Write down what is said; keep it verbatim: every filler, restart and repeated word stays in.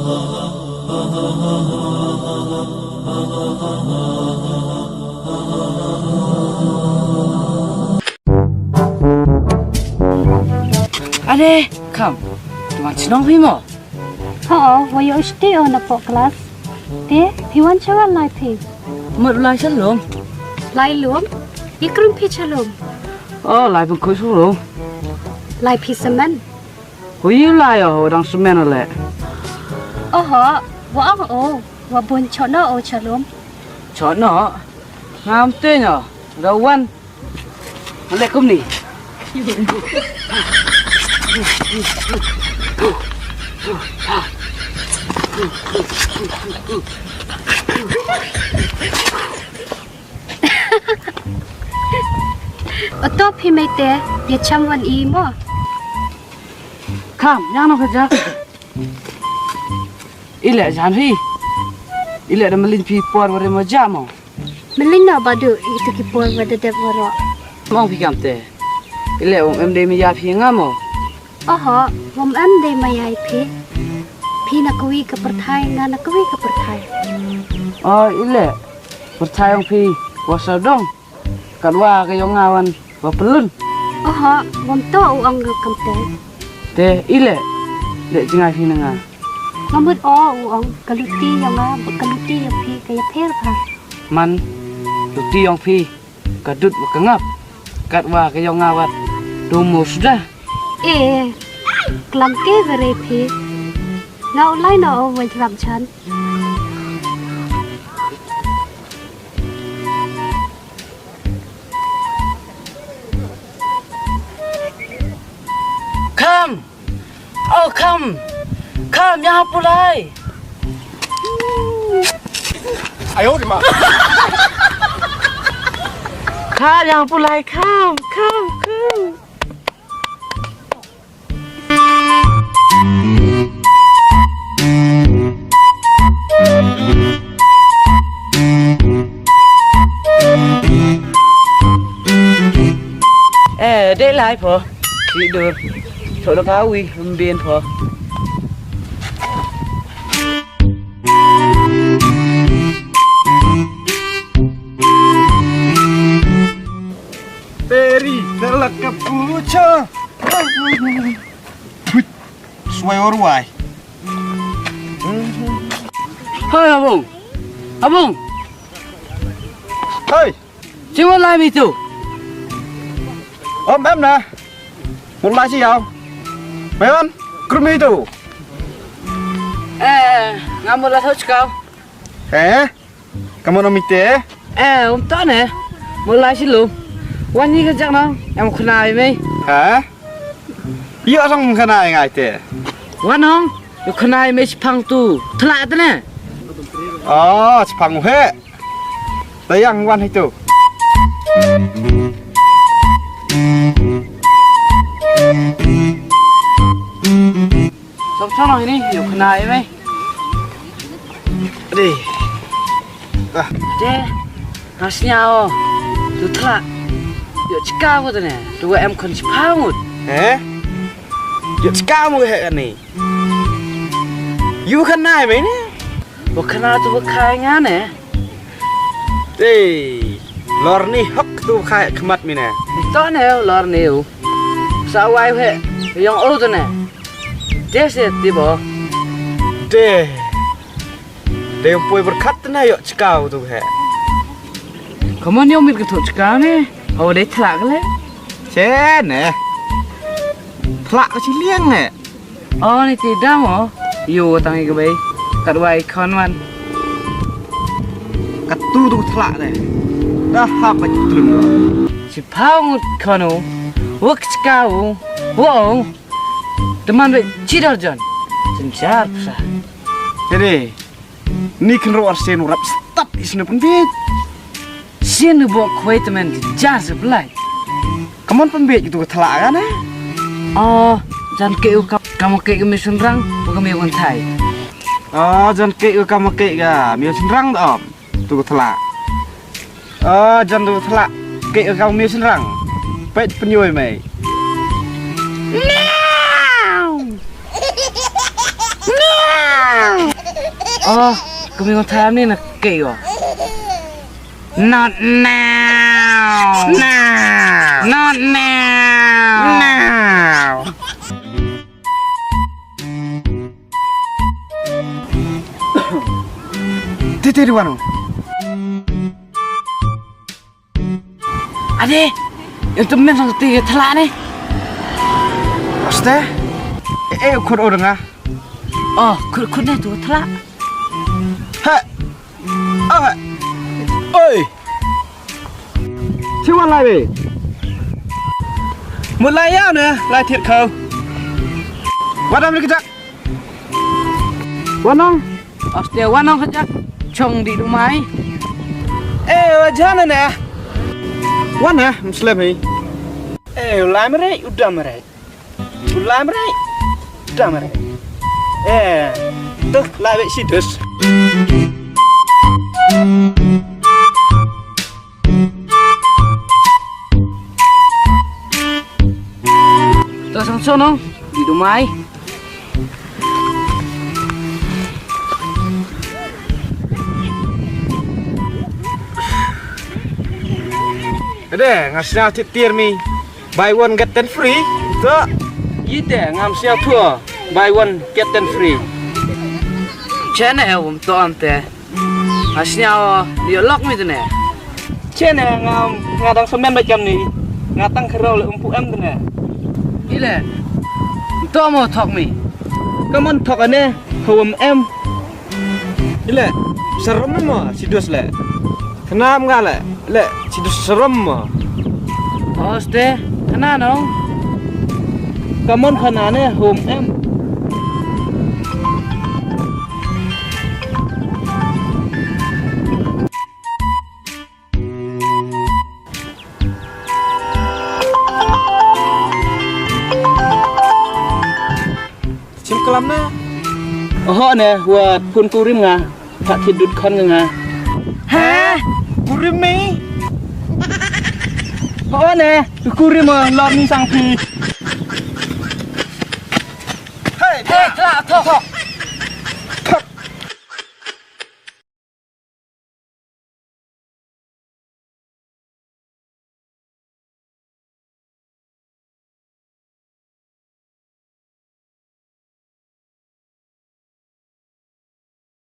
Are, Kham, to wan shnong phi mo? Ho, wa yo sti o na pok klas. Te, phi wan sha wan lai phi. Mut lai sha lum. Lai lum? Ikrum phi sha lum. Oh, lai pun khui sha lum. Lai phi semen. Hui lai o, dang semen le. Oho, wa ang o, wa bun chono o sha lum. Chono? Ngam te nyo, da wan. Leh kumni. Oto phi mei te, ya cham wan i mo. Kham, yang no ka jak. Ile jan phi. Ile da melin phi por ware mo ja mo. Melin na badu itu ki por wa da dep waro. Mong phi kam te. Ile um em de mi ya phi nga mo. Oho, um em de ma ya phi. Phi na kawi ka perthai, nga na kawi ka perthai. Oh, ile. Perthai ong phi wa sa dong. Katwa ka yong nga wan wa pelun. Oho, wam to u ong ka kam te. Te ile, de jingai phi na nga. Nga mut o u ong ka luti yong nga, ba ka luti yong phi ka ya pher pha. Man, luti yong phi, ka dut ba ka ngap. Katwa ka yong nga wat, tu mo suda. E, klam ke ba re phi. Nga u lai na o wa jrap chan. Kham! Oh, Kham! Kham, ya pulai! Ayo, di ma. Kham, ya pulai, Kham, Kham, Kham. Eh, dei lai pho. Tidur. Chok da ka wi, mbien pho. Teri, telak ka pucha. Swai or wai. Hei, Abung. Abung. Hei. Chingon lai mi tu. Om em na. Mut lai si yau. Mewan, krum mi tu. Eh, nga mut lai thok chkau. Eh? Ka mon ong mite? Eh, um to ne. Mo lai shi lum. Wan ni ka jak na. Em khna ai mei. Ha? Yo sang khna ai ngai te. Wan ong. Yo khna ai mei chipang tu. Thla te ne. Oh, chipang he. Tayang wan hai tu. Song song ini, yo khna ai mei. Ade. Ah. Ade. Nga sngew. Tu thla. Yo chka ko tene. Tu em khon chpa ngut. Eh? Yo chka mo he kani. Yo khna ai mei ne. Bo khna tu bo khai nga ne. Te. Lor ni hok tu khai khmat mi ne. To ne lor ni u. Sa wai he. Yong o tene. Te se ti bo. Te. Te poi berkat na yo chka tu he. Kaman yo mit ka tu chka ne. Ho de thla kle. Che ne. Thla ka chi liang ne. O ni ti dam o. Yo tang i ka bai. Kat wai khon man. Ka tu tu thla ne. Da ha pa chi tlung. Chi pau ngut khon o. Wak chka o. Wo. Teman be chi dor jon. Chin char psa. Jadi, ni kynroh ar sien u rap stad isne pynbiej. Sien u bok khwai temen jar se blai. Kaman pynbiej tu ka thla kan eh? Oh, jan ke u kam ke ka mi shynrang, u ka mi wan thai. Oh, jan ke u kam ke ka mi shynrang da om. Tu ka thla. Ah, jan tu thla. Ke ka mi shynrang. Pet penyoi mai. Miau. Miau. Oh, kami ngam thaya ni na kei wa. Not now. Now. Not now. Now. Ti ti di wanu. Ade, ito men sang ti thla ne. Oste? Eh, eh, khut orang ah. Oh, khut khut ne tu thla. Ha. Ah. Oi. Chi wan lai be. Mut lai ya ne, lai thied khau. Wadam ri kejak. Wanang. Oste wanang kejak. Chong di dumai. Eh, wajan ne. Wan ne, mslem hi. Eh, ulai mere, udam mere. Ulai mere. Udam mere. Eh, tuh lai be situs. To sang sono di dumai. Ade, nga sñiaw ti tiar mi. Buy one get ten free. To. Ite, ngam sñiaw thua. Buy one get ten free. Chene, um to am te. Nga sñiaw ïoh lok mi tene. Chene nga, nga dang semen bad kam ni. Nga tang kero le umpu em tene. Ile. To mo thok mi. Kaman thok ane, hawam em. Ile, serom mo, sidus le. Kenam nga le, le, sidus serom mo. Oste, kena nong. Kaman kena ne, hawam em. Chim klam na. Oho ne, wa pun kurim nga. Pak kidut kon nga. Ha? Kurim mi? Oho ne, kurim ma lor ni sang pi. Hey, hey, thok, thok.